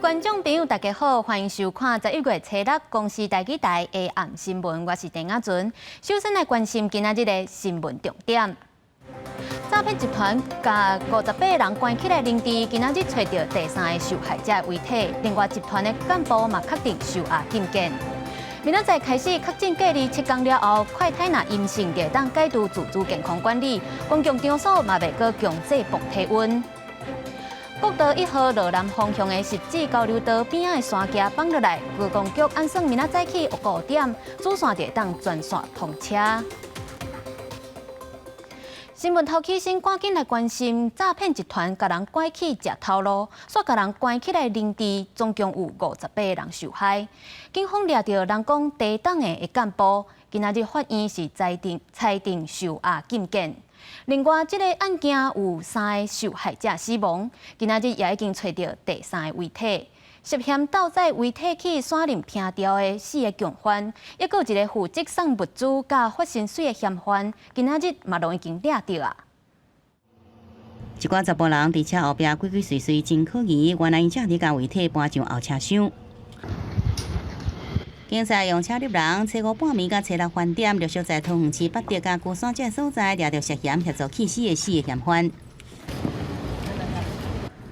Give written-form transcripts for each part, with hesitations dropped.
觀眾朋友，大家好，歡迎收看11月初六公視台語台下暗新聞，我是鄭亞純。首先來關心今仔日的新聞重點。詐騙集團共58人關起來凌遲，今仔日揣著第三个受害者的遺體。另外集團的幹部嘛確定收押禁見。明仔載開始確診隔離7天了後，快篩若陰性就會當解除自主健康管理，公共場所嘛袂閣強制磅體溫。國道1號羅南方向的汐止交流道邊仔的山墘放落來，觀光局按算明仔載起5點，主線就會當全線通車。新聞頭起先，趕緊來關心詐騙集團共人拐去食頭路，煞共人關起來凌遲，總共有58人受害。警方掠著人講低檔的幹部，今仔日法院是裁定收押禁見。另外，這个案件有三个受害者死亡，今仔日也已經揣著第三个遺體。涉嫌盜載遺體去山林憑吊的四个共犯，抑閣有一个負責送物資佮發薪水的嫌犯，今仔日嘛攏已經掠著啊！一寡查埔人佇車後壁鬼鬼祟祟，真可疑。原來𪜶正佇共遺體搬上後車廂。警察用車獵人，初五半暝佮初六翻點，陸續在桃園市八德佮龜山這所在掠著涉嫌協助棄屍的四个嫌犯。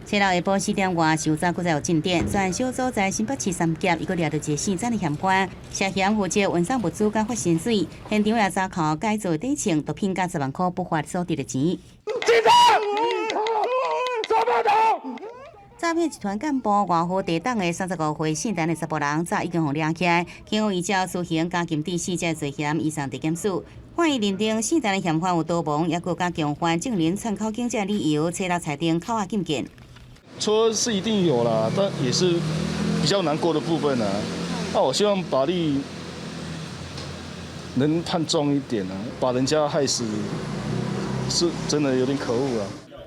初六下晡4點外，搜查閣再有進展，專案小組在新北市三峽，伊閣掠著一个姓詹的嫌犯，涉嫌負責運送物資佮發薪水，現場也查扣改造底秤、毒品佮10萬箍不法所得的錢。警察，詐騙集團幹部外號地黨的35歲姓陳的查埔人，早已經予掠起來。警方依照私刑監禁致死這罪嫌，移送地檢署。法院認定姓陳的嫌犯有逃亡，抑閣佮共犯證人串口供這理由，初六裁定扣押禁見。說是一定有啦，但也是比較難過的部分啊。那我希望法律能判重一點啊，把人家害死，是真的有點可惡啊。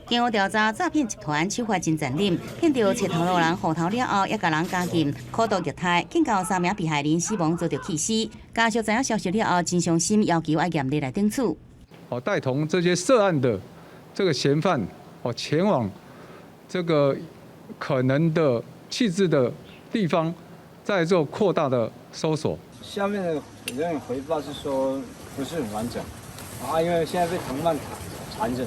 經過調查，詐騙集團手法真殘忍，騙著揣頭路人戶頭了後，猶共人監禁、苦毒虐待，警告三名被害人死亡遭著棄屍。家屬知影消息了後，真傷心，要求愛嚴厲來懲處。哦，帶同這些涉案的這個嫌犯，哦，前往這個可能的棄置的地方，再做擴大的搜索。下面的人員回報是說不是很完整，啊，因為現在被藤蔓纏著。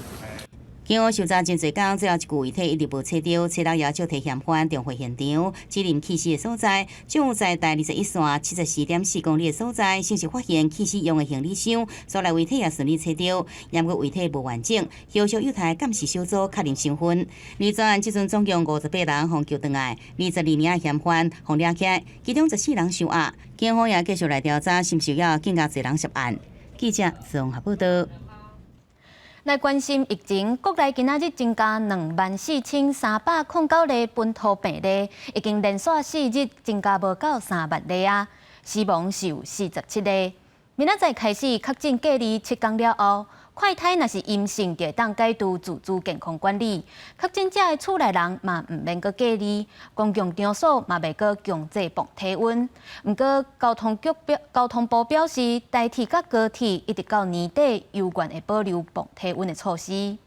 經過搜查真濟工，最後一具遺體一直無揣著，初六也就提嫌犯重回現場，指認棄屍的所在，將在台21線74.4公里的所在，先是發現棄屍用的行李箱，所來遺體也順利揣著，毋過遺體無完整，後續有待鑑識小組確認身份。而全案這陣總共58人予救轉來，22名嫌犯予掠起來，其中14人收押，警方也繼續來調查，是毋是有更加濟人涉案。記者綜合報道。來關心疫情，國內今仔日增加24,309例本土病例，已經連續4日增加無夠3萬例啊，死亡是有47例。明仔載開始確診隔離7天了後，快篩若是陰性，就會當解除自主健康管理。確診者的厝內人嘛毋免閣隔離，公共場所嘛袂閣強制磅體溫。毋過交通部表示，台鐵佮高鐵一直到年底，猶原會保留磅體溫的措施。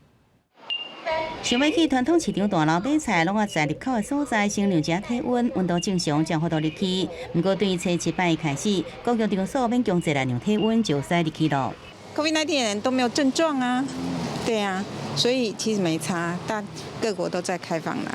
想欲去傳統市場大樓買菜，攏愛在入口的所在先量一下體溫，溫度正常才有法度入去。毋過對初七擺開始，公共場所免強制來量體溫，就使入去囉。 COVID-19 的人都沒有症狀啊，對啊，所以其實沒差，但各國都在開放啦。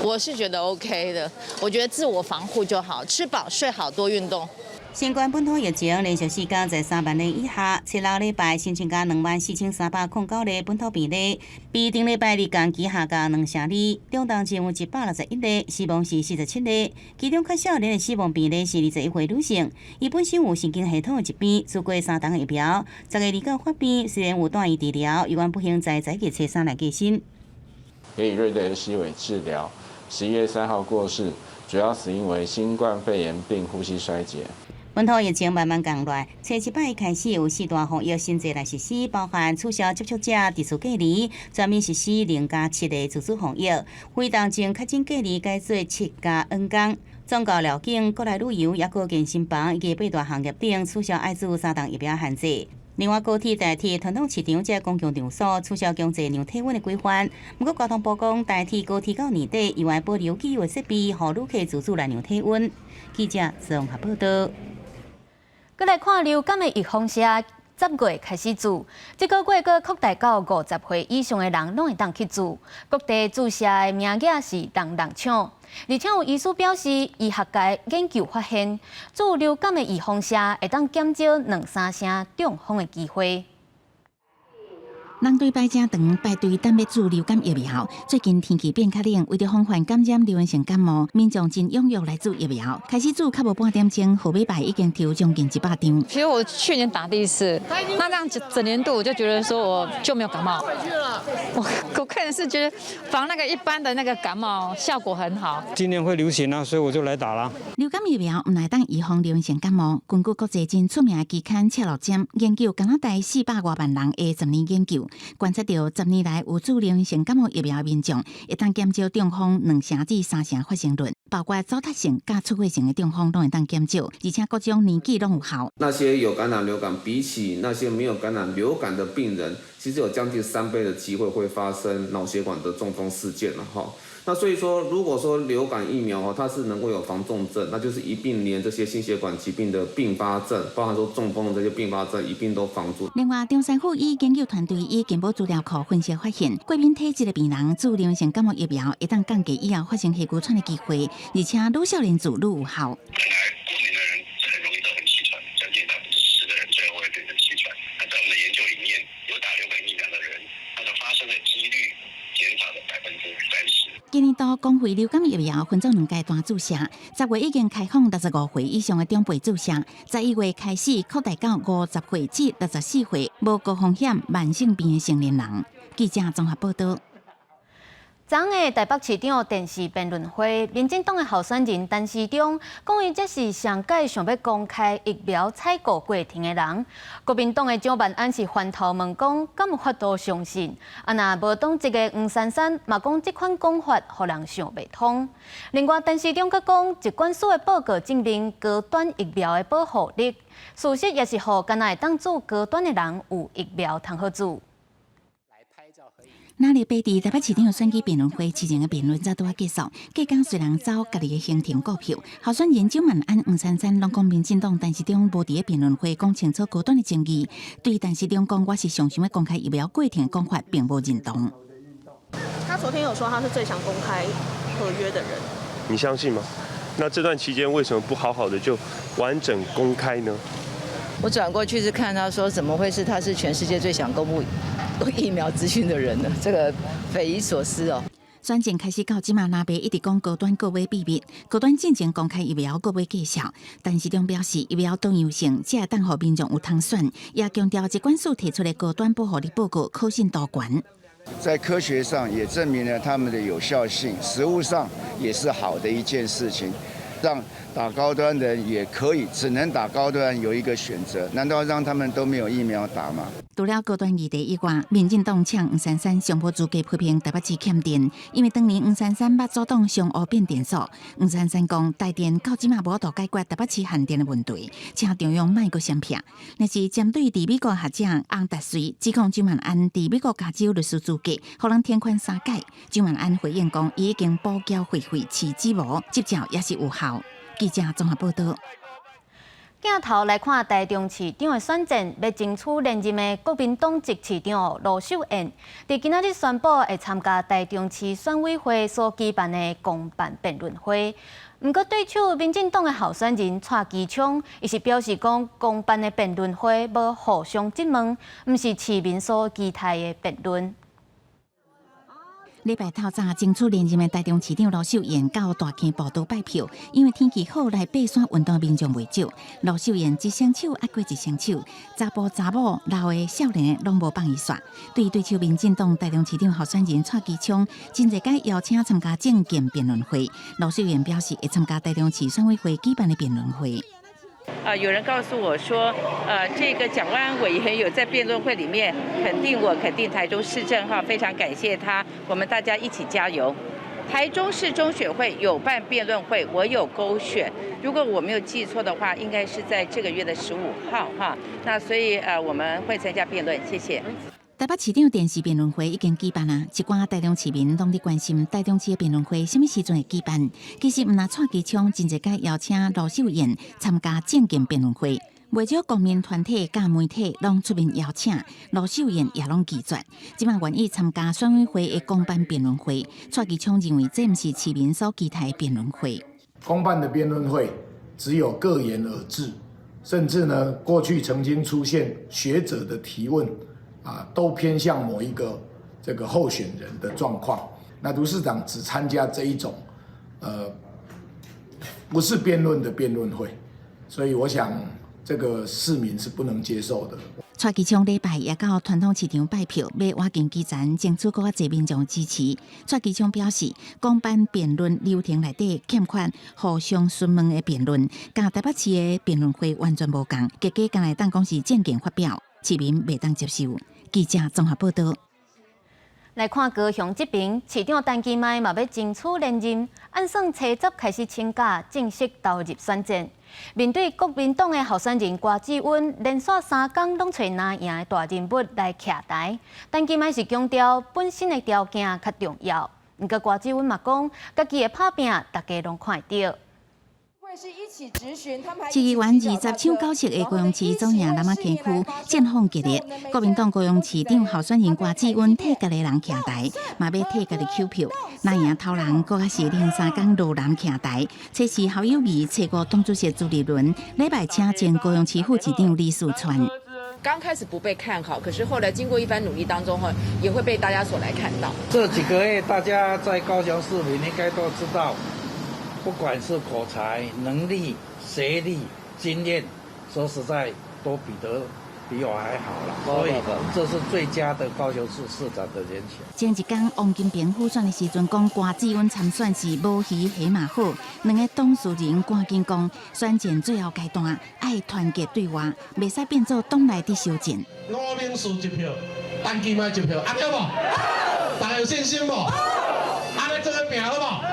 我是覺得 OK 的，我覺得自我防護就好，吃飽睡好，多運動。新冠本土疫情連續4天在3萬例以下，初六禮拜新增加24,309例本土病例，比頂禮拜二同期下降2成二。中重症有161例，死亡是47例，其中較少年的死亡病例是21歲女性，伊本身有神經系統的疾病，注過三劑疫苗，10月29發病，雖然有住院治療，猶原不幸在早日初三來過身。給予瑞德西韋治療，11月3號過世，主要死因為新冠肺炎並呼吸衰竭。本土疫情慢慢降落來，初七擺開始有四大防疫新制來實施，包含取消接觸者佇厝隔離，全面實施0+7的自主防疫，非重症確診隔離改做7+N天。宗教寮境、國內旅遊，抑閣健身房以及八大行業等取消愛注三劑疫苗限制。另外，高鐵、台鐵、傳統市場這公共場所取消強制量體溫的規範。毋過，交通部講，台鐵、高鐵到年底猶會保留既有的設備，予旅客自主來量體溫。記者綜合報道。閣來看流感的預防射，10月開始注，這個月閣擴大到50歲以上的人攏會當去注。各地注射的名額是人人搶，而且有醫師表示，醫學界研究發現，注流感的預防射會當減少兩三成中風的機會。人隊排誠長，排隊等欲注流感疫苗。最近天氣變較冷，為著防範感染流行性感冒，民眾真踴躍來注疫苗。開始注較無半點鐘，號碼牌已經抽將近100張。其實我去年打第一次，那這樣整年度我就覺得說我就沒有感冒。我個人是覺得防那個一般的那個感冒效果很好。今年會流行啊，所以我就來打啦。流感疫苗毋但會當預防流行性感冒，根據國際真出名的期刊《赤路針》研究，加拿大400外萬人的10年研究，觀察著10年來有注流行性感冒疫苗的民眾，會當減少中風2成至3成發生率，包括早發性佮出血性的中風攏會當減少，而且各種年紀攏有效。那些有感染流感，比起那些沒有感染流感的病人，其實有將近3倍的機會會發生腦血管的中風事件了哈。那所以說，如果說流感疫苗哦，它是能夠有防重症，那就是一併連這些心血管疾病的併發症，包含說中風的這些併發症，一併都防住。另外，中山附醫研究團隊以健保資料庫分析發現，過敏體質的病人注流行性感冒疫苗，會當降低以後發生氣喘的機會，而且愈少年注愈有效。本來過敏的人很容易得很氣喘，將近10%的人最後會變成氣喘。那在我們的研究裡面，有打流感疫苗的人，他的發生的幾率減少了30%。今年度公費流感疫苗分做兩階段注射，10月已經開放65歲以上的長輩注射，11月開始擴大到50歲至64歲無高風險慢性病的成年人。記者綜合報道。昨昏台北市長電視辯論會，民進黨的候選人陳時中講，伊這是上屆想欲公開疫苗採購過程的人。國民黨的蔣萬安是反頭問講，敢有法度相信？啊，若無黨籍的黃珊珊嘛講，這款講法予人想袂通。另外，陳時中閣講，疾管署的報告證明高端疫苗的保護力，事實也是予干焦會當注高端的人有疫苗通好注。那禮拜佇台北市長選舉辯論會，之前的辯論才拄仔結束。隔工隨人走家己的行程顧票，候選人蔣萬安、黃珊珊攏講民進黨陳時中無佇咧辯論會講清楚高端的爭議，對陳時中講我是上想欲公開疫苗過程的講法，並無認同。他昨天有說他是最想公開合約的人，你相信嗎？那這段期間為什麼不好好的就完整公開呢？我轉過去是看他說，怎麼會是他是全世界最想公布疫苗資訊的人呢？這個匪夷所思哦。選戰開始到這馬，藍白一直講高端購買秘密，高端進前公開疫苗購買計數，陳時中表示疫苗多樣性，才會當予民眾有通選，也強調疾管署提出的高端保護力報告可信度懸。在科學上也證明了他們的有效性，實務上也是好的一件事情，讓打高端的人也可以，只能打高端有一個選擇，難道讓他們都沒有疫苗打嗎？除了高端議題以外，民進黨嗆黃珊珊上無資格批評台北市欠電，因為當年黃珊珊捌阻擋商務變電所。黃珊珊講，台電到這馬無法度解決台北市限電的問題，請中央莫閣閃避。若是針對佇美國學者翁達瑞指控蔣萬安佇美國加州律師資格，予人停權三屆，蔣萬安回應講，伊已經補繳會費飼子無，執照也是有效。記者綜合報道。鏡頭來看台中市長的選戰，欲爭取連任的國民黨籍市長盧秀燕，佇今仔日宣布會參加台中市選委會所舉辦的公辦辯論會。毋過對手民進黨的候選人蔡其昌，伊是表示講，公辦的辯論會無互相質問，毋是市民所期待的辯論。禮拜透早爭取連任的台中市長盧秀燕到大坑步道拜票，因為天氣好來爬山運動民眾袂少。盧秀燕一雙手壓過一雙手，查埔查某老的少年的攏無放伊煞。對對手民進黨台中市長候選人蔡其昌，真濟擺邀請參加政見辯論會。盧秀燕表示會參加台中市選委會舉辦的辯論會。啊，有人告訴我說，這個蔣萬安委員有在辯論會裡面肯定我，肯定台中市政哈，非常感謝他，我們大家一起加油。台中市中選會有辦辯論會，我有勾選。如果我沒有記錯的話，應該是在這個月的15號哈。那所以我們會參加辯論，謝謝。台北市長電視辯論會已經舉辦啊，一寡台中市民攏佇關心台中市的辯論會啥物時陣會舉辦。其實毋但蔡其昌真濟擺邀請盧秀燕參加政見辯論會，袂少公民團體佮媒體攏出面邀請，盧秀燕也攏拒絕。這擺願意參加選委會的公辦辯論會，蔡其昌認為這毋是市民所期待的辯論會。公辦的辯論會只有各言而至，甚至呢，過去曾經出現學者的提問。啊，都偏向某一個這個候選人的狀況。那盧市長只參加這一種，不是辯論的辯論會，所以我想這個市民是不能接受的。蔡其昌禮拜也到傳統市場拜票，欲挖進基層，爭取閣較濟民眾支持。蔡其昌表示，公辦辯論流程內底欠缺互相詢問的辯論，佮台北市的辯論會完全無仝，結果敢若會當講是政見發表，市民袂當接受。記者綜合報道。來看高雄這邊，市長陳其邁嘛欲爭取連任，按算初十開始請假，正式投入選戰。面對國民黨的候選人郭志溫，連續3工攏揣藍營的大人物來徛台，陳其邁是強調本身的條件較重要。毋過郭志溫嘛講，家己的拍拚，大家攏看會著。市議員20搶9席的高雄市總贏楠仔坑區戰況激烈，國民黨高雄市長候選人郭志溫替家己人徛台，嘛欲替家己抾票。藍營頭人閣較是連3工露南徛台，初四侯友宜，初五黨主席朱立倫，禮拜請前高雄市副市長李四川。剛開始不被看好，可是後來經過一番努力當中，也會被大家所來看到。這幾個月，大家在高雄市民應該都知道。不管是口才、能力、學歷、經驗，說實在都比得比我還好了，所以這是最佳的高雄市市長的人選。前一工王金平輔選的時陣，講郭志溫參選是無魚蝦嘛好，兩个當事人趕緊講，選戰最後階段愛團結對外，袂使變做黨內的相戰。盧明士一票，陳其邁一票，啊對無？大家有信心無？按呢做伙拚好無？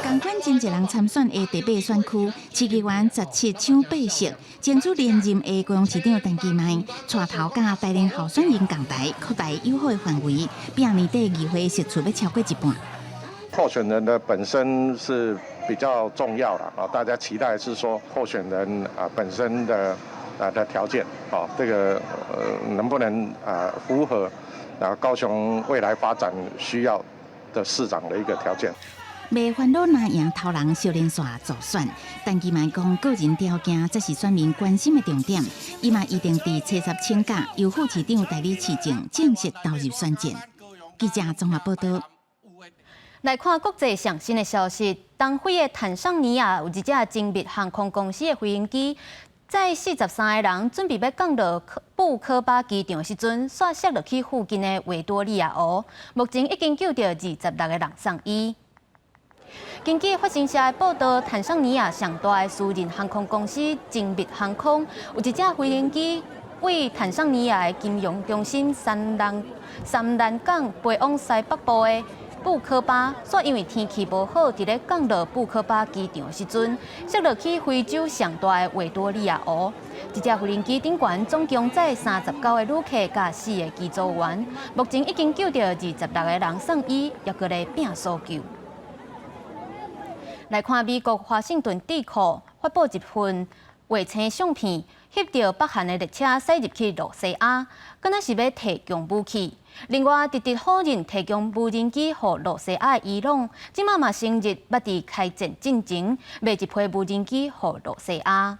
仝款真濟人參選的第八選區，市議員17搶8席，爭取連任的高雄市長陳其邁，帶頭佮台聯候選人仝台，擴大友好的範圍，拼年底議會席次欲超過一半。候選人的本身是比較重要的啊，大家期待是說候選人啊本身的條件啊，這個能不能啊符合啊高雄未來發展需要的市長的一個條件。袂煩惱藍營頭人相連線助選，陳其邁講個人條件才是選民關心的重點。伊嘛預定佇初十請假，由副市長代理市政，正式投入選戰。記者綜合報道。來看國際上新的消息，東非的坦桑尼亞有一架精密航空公司的飛行機，載43個人準備欲降落布科巴機場的時陣，煞摔落去附近的維多利亞湖。目前已經救著26個人送醫。根據法新社的報道，坦桑尼亞上大的私人航空公司精密航空有一架飛行機為坦桑尼亞的金融中心三蘭港飛往西北部的布科巴，煞因為天氣無好，佇咧降落布科巴機場的時陣，摔落去非洲上大的維多利亞湖。這架飛行機頂懸總共載39個旅客佮四个機組員，目前已經救著26個人送醫，猶閣咧拚搜救。來看美國華盛頓智庫發布一份衛星相片，翕著北韓的列車駛入去露西亞，敢若是欲提供武器。另外，直直否認提供無人機予露西亞的伊朗，這馬嘛承認捌佇開戰進前賣一批無人機予露西亞。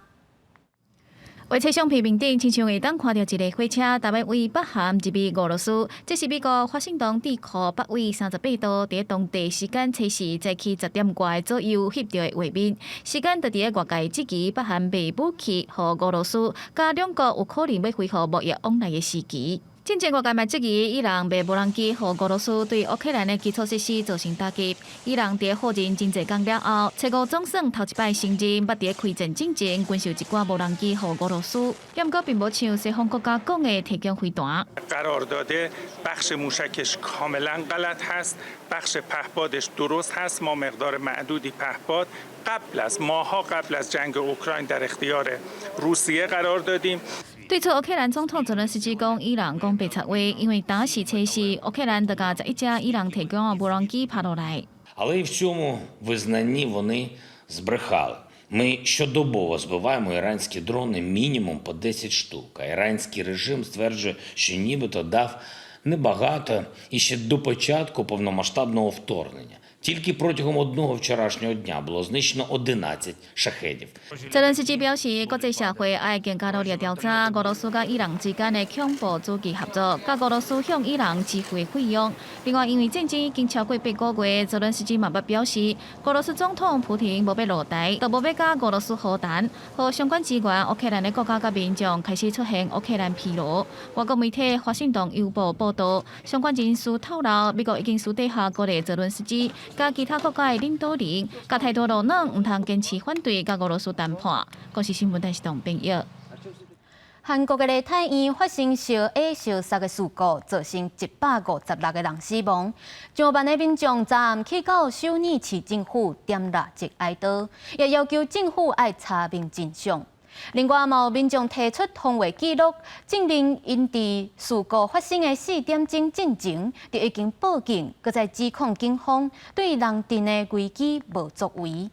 衛星相片面頂，親像會當看著一个火車，台欲對北韓入去俄羅斯。這是美國華盛頓智庫北緯38度，佇當地時間初四早起10點外左右翕著的畫面。時間就佇咧外界質疑北韓賣武器予俄羅斯，佮兩國有可能欲恢復貿易往來的時期。進前外界嘛質疑伊朗賣無人機予俄羅斯對烏克蘭的基礎設施造成打擊。伊朗佇否認真濟工了後，初五總算頭一擺承認，捌佇開戰進前軍售一寡無人機予俄羅斯，毋過並無像西方國家講的提供飛彈。 قرارداد بخش موشکش کاملا غلط هست بخش پهپادش درست هست ما مقدار معدودی پهپاد قبل از ماه‌ها قبل از جنگ اوکراین در اختیار روسیه قرار دادیم。對此，烏克蘭總統澤倫斯基講，伊朗講白賊話，因為當時初四，烏克蘭就共11架伊朗提供的無人機拍落來。 Але і в цьому визнанні вони збрехали. Ми щодобово збиваємо іранські дрони мінімум по 10 штук. А іранський режим стверджує, що нібито дав небагато і ще до початку повномасштабного вторгнення. Тільки протягом одного вчорашнього дня було знищено 11 шахедів. 澤倫斯基表示，國際社會愛更加努力調查俄羅斯佮伊朗之間的恐怖主義合作，佮俄羅斯向伊朗支付的費用。另外，因為戰爭已經超過8個月，澤倫斯基嘛捌表示，俄羅斯總統普廷無欲落台，就無欲佮俄羅斯和談，予相關支援烏克蘭的國家佮民眾開始出現烏克蘭疲勞。外國媒體《華盛頓郵報》報道，相關人士透露，美國已經私底下鼓勵澤倫斯基。佮其他國家的領導人，共態度落軟，毋通堅持反對佮俄羅斯談判。公視新聞電視台編譯。韓國的梨泰院發生燒火燒殺的事故，造成156個人死亡。上萬的民眾昨暗去到首爾市政府點蠟燭哀悼，也要求政府愛查明真相。另外，嘛有民眾提出通話記錄，證明𪜶佇事故發生的4點鐘進前就已經報警，閣再指控警方對人質的危機無作為。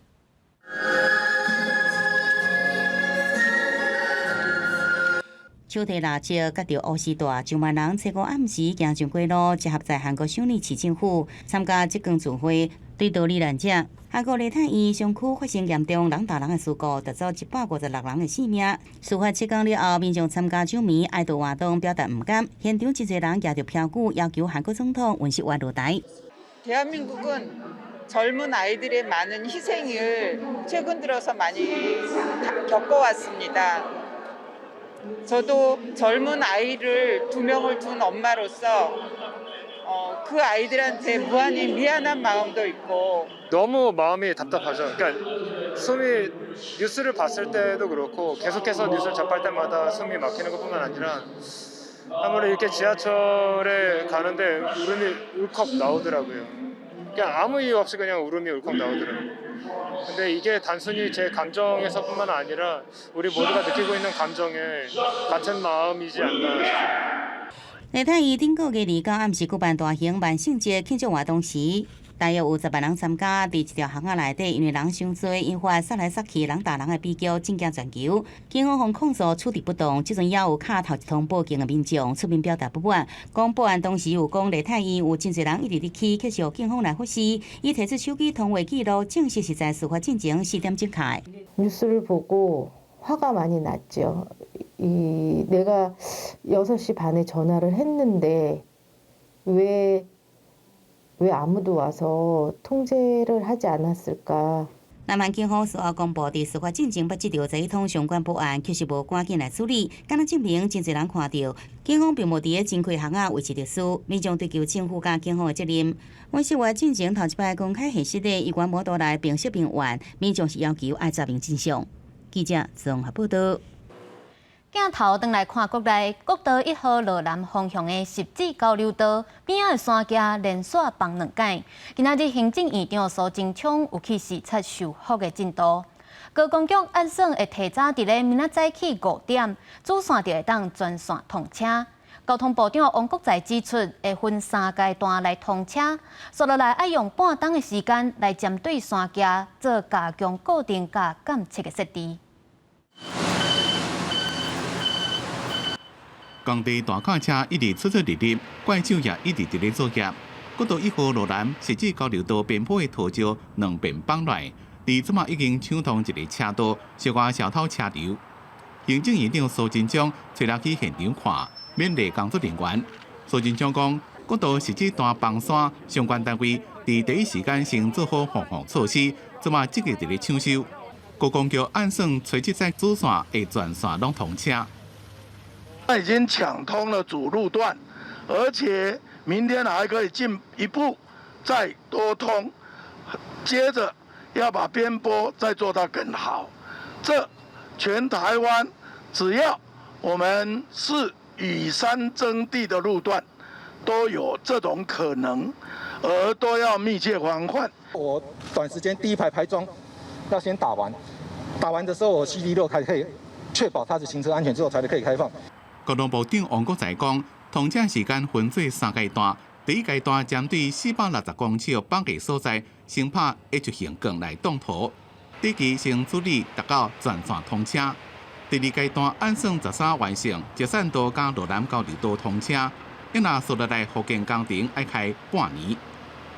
手提蠟燭，佮著烏絲帶，上萬人初五暗時行上街路，集合在韓國首爾市政府參加這光聚會，追悼罹難者。韓國梨泰院商區發生嚴重人打人的事故，奪走156人的性命。事發7天了後，民眾參加酒迷哀悼活動，表達毋甘。現場真濟人舉著票據，要求韓國總統尹錫悅落台。 대한민국은 젊은 아이들의 많은 희생을 최근 들어서 많이 겪어왔습니다. 저도 젊은 아이를 두 명을 둔 엄마로서 그 아이들한테 무한히 미안한 마음도 있고 너무 마음이 답답하죠. 그러니까 숨이 뉴스를 봤을 때도 그렇고 계속해서 뉴스를 접할 때마다 숨이 막히는 것뿐만 아니라 아무래도 이렇게 지하철에 가는데 울음이 울컥 나오더라고요. 그냥 아무 이유 없이 그냥 울음이 울컥 나오더라고요. 근데 이게 단순히 제 감정에서뿐만 아니라 우리 모두가 느끼고 있는 감정에 같은 마음이지 않나 싶습니다. 梨泰院頂個月29暗時舉辦大型萬聖節慶祝活動時，大約有10萬人參加。佇一條巷仔內底，因為人傷濟，引發殺來殺去、人打人的悲劇，震驚全球。警方予控訴處置不當，這陣也有敲頭一通報警的民眾出面表達不滿，講報案當時有講梨泰院有真濟人一直佇起，卻是予警方來忽視。伊提出手機通話記錄，證實是在事發進前4點鐘敲的。 뉴스를 보고 화가 많이 났죠. 이 내가 6시 반에 전화를 했는데 왜, 왜 아무도 와서 통제를 하지 않았을까. 南韓警方事後公布，佇事發進前捌接著11通相關報案，卻是無趕緊來處理，敢若證明真濟人看著警方並無佇咧正規巷仔維持秩序，民眾追究政府佮警方的責任。尹錫悅進前頭一擺公開現實的，伊原無倒來平息民怨，民眾是要求愛查明真相。記者綜合報道。鏡頭轉來看國內，國道1號羅南方向的汐止交流道邊仔的山崎連續崩兩擺。今仔日行政院長蘇貞昌有去視察修復的進度。高工局按算會提早佇咧明仔載起5點，主線就會當全線通車。交通部長王國材指出，會分三階段來通車，紲落來愛用半冬的時間來針對山崎做加強固定佮監測的設置。工地大卡車一直出出入入，怪手也一直佇咧作業。國道1號羅南汐止交流道邊坡的土石兩邊崩落來，佇這馬已經搶通一個車道，小可消透車流。行政院長蘇貞昌揣來去現場看，勉勵工作人員。蘇貞昌講，國道汐止段崩山，相關單位佇第一時間先做好防護措施，這馬積極佇咧搶修。高工局按算揣這載主線會全線攏通車。已經搶通了主路段，而且明天還可以進一步再多通，接着要把邊坡再做到更好。這全台灣只要我們是與山爭地的路段，都有這種可能，而都要密切防範。我短時間第一排排樁要先打完，打完的時候我 CD 六才可以確保它的行車安全之後，才可以開放。交通部長王國材講，通車時間分做三階段，第一階段針對460公尺北的所在，先拍 H 型鋼來擋土，短期先處理達到全線通車。第二階段按算13完成，積善道佮羅南交流道通車，一若說落來復建工程愛開半年。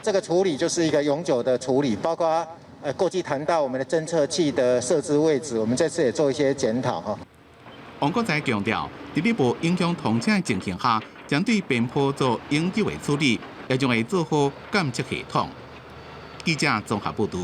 這個處理就是一個永久的處理，包括過去談到我們的偵測器的設置位置，我們這次也做一些檢討哈。王國材強調，佇咧無影響通車的情形下，將對邊坡做永久的處理，也將會做好監測系統。記者綜合報導。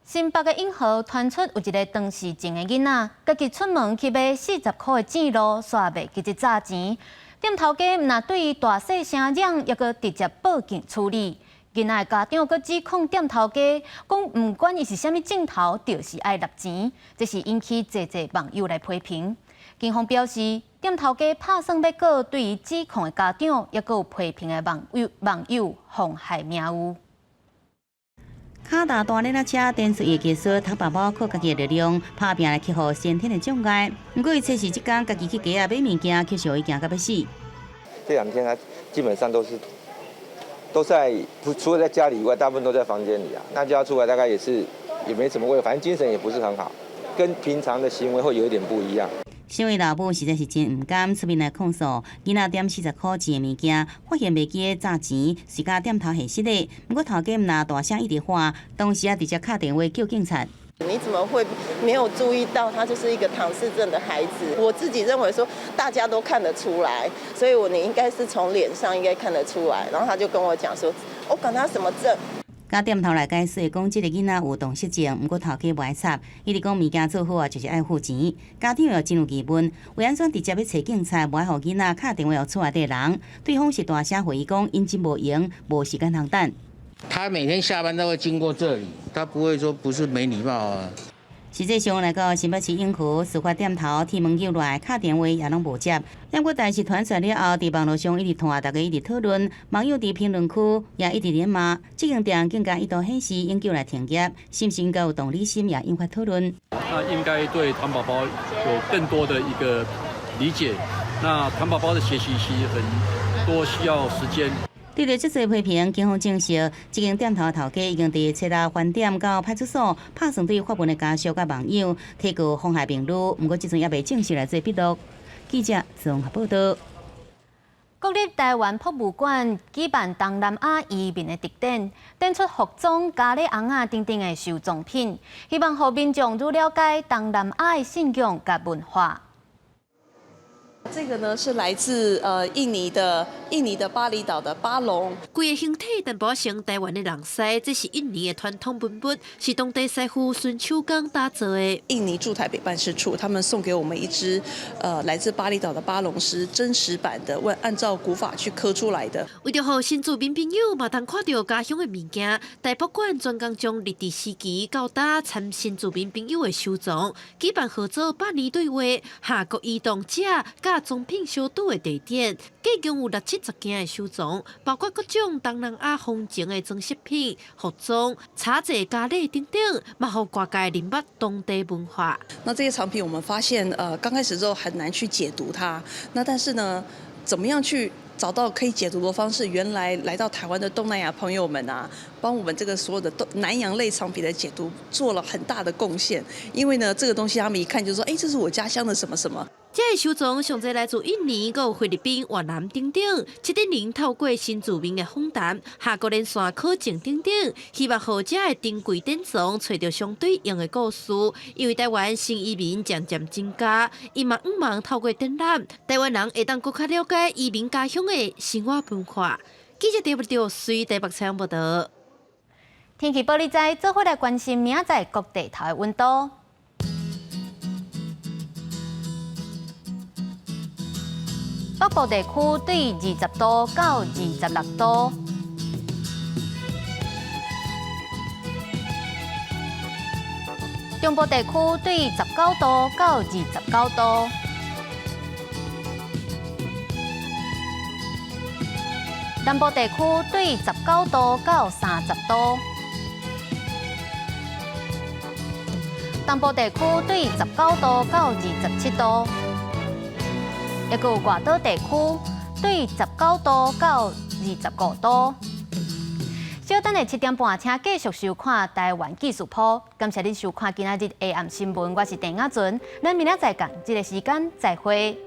新北的永和傳出有一个唐氏症的囡仔，家己出門去買40箍的糋滷，煞袂記得紮錢。店頭家毋但對伊大細聲嚷，猶閣直接報警處理。囡仔的家長閣指控店頭家，講毋管伊是啥物症頭，就是愛納錢，這是引起濟濟網友來批評。警方表示，店頭家拍算欲告對伊指控的家長，猶閣有批評的網友妨害名譽。卡達大鏈仔車展示伊的技術，糖寶寶靠家己的力量拍拚來克服先天的障礙。毋過伊測試這工家己去街仔買物件，卻是予伊驚甲欲死。這兩天他基本上都在，除了在家裡以外，大部分都在房間裡啊。那叫他出來，大概也是也沒什麼味，反正精神也不是很好，跟平常的行為會有一點不一樣。身為老母實在是真毋甘，出面來控訴，囡仔點40箍錢的物件，發現袂記得紮錢，隨共店頭現實的。毋過頭家毋但大聲一直喊，同時也直接敲電話叫警察。你怎麼會沒有注意到他就是一個唐氏症的孩子？我自己認為說大家都看得出來，所以我你應該是從臉上應該看得出來。然後他就跟我講說，我管他什麼症。佮店頭來解釋講，這个囡仔有唐氏症，毋過頭家無愛插，伊直講物件做好啊，就是愛付錢。家長又真有疑問，為按怎直接欲揣警察，無愛予囡仔敲電話予厝內底人？對方是大聲回伊講，𪜶真無閒，無時間通等。他每天下班都會經過這裡，他不會說不是沒禮貌啊。實際上來到新北市永和事發店頭，鐵門救來，敲電話也攏無接。不過代誌傳出了後，佇網路上一直傳，大家一直討論，網友佇評論區也一直咧罵，這間店更加一度顯示永久來停業，是毋是應該有同理心，也引發討論。那應該對唐寶寶有更多的一個理解。那唐寶寶的學習其實很多需要時間。對著這濟批評，警方證實，這間店頭頭家已經佇初六翻點到派出所，拍算對發文的家屬佮網友提告妨害名譽，毋過這陣猶未正式來做筆錄。記者綜合報導。國立臺灣博物館舉辦東南亞移民的特展，展出服裝、咖喱尪仔等等的收藏品，希望予民眾愈了解東南亞的信仰佮文化。這個呢是來自印尼的巴厘島的巴龍。規个形體淡薄仔像臺灣的人獅，這是印尼的傳統文物，是當地師傅純手工打造的。印尼駐台北辦事處，他們送給我們一隻來自巴厘島的巴龍獅真實版的，問按照古法去刻出來的。為著予新住民朋友嘛通看著家鄉的物件，台博館專工將日治時期到今參新住民朋友的收藏，舉辦號做百年對話，下國移動者佮藏品小賭的地點，計共有六七十件的收藏，包括各種東南亞風情的裝飾品、服裝、茶具、家禮等等，嘛予外界認捌當地文化。那這些藏品，我們發現，剛開始之後很難去解讀它。那但是呢，怎麼樣去找到可以解讀的方式？原來來到台灣的東南亞朋友們啊，幫我們這個所有的東南洋類藏品的解讀做了很大的貢獻。因為呢，這個東西他們一看就說，哎，這是我家鄉的什麼什麼。這个收藏上濟來自印尼、閣有菲律賓、越南等等。這陣年透過新住民的訪談、下國連線考證等等，希望予這个珍貴典藏揣著相對應的故事。因為臺灣新移民漸漸增加，伊嘛向望透過展覽，臺灣人會當閣較了解移民家鄉的生活文化。記者鄭不隨台北採訪報導。天氣報你知，做伙來關心明仔載各地頭的溫度。北部地區對20度到26度。中部地區對19度到29度。南部地區對19度到30度。東部地區對19度到27度。抑閣有外島地區對19度到25度。稍等下7點半，請繼續收看台灣紀事譜。感謝你收看今仔日下暗新聞，我是鄭雅純，咱明仔載仝這个時間再會。